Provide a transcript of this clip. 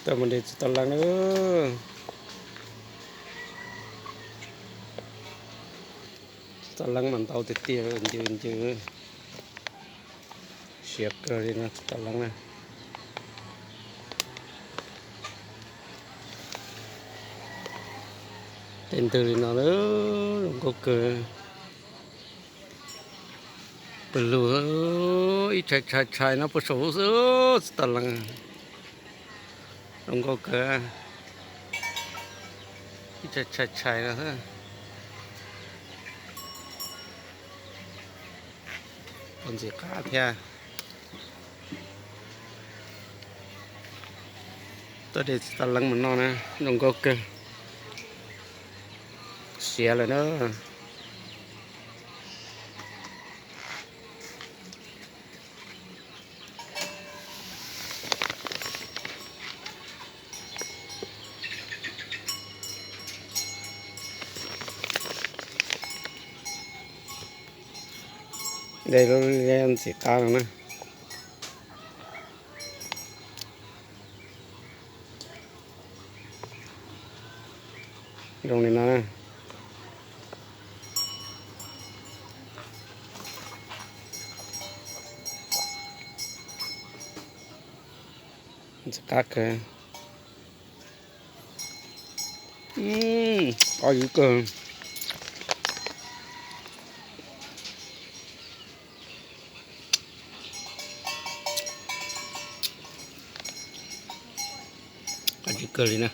Tau mus de txiv tau leeb na. Txiv tau leeb mas ntau tiag tiag, ncw ncw. Siav kawg li no txiv tau leeb na. Tej ntwg li no, zoo nkauj kawg. Pw lug, ib tshais tshais tshais no puag saum xwb, txiv tau leeb. Zoo nkauj kawg. Ib tshais tshais tshais no xwb. Pom ntxim qab thiab. Tuaj de txiv tau leeb mus noj na, zoo nkauj kawg. Siav lawm na. De lub liab ntxim qab no na. Zoo li no na. Ntxim qab kawg. Qab zib kawg. Qab zib kawg li na.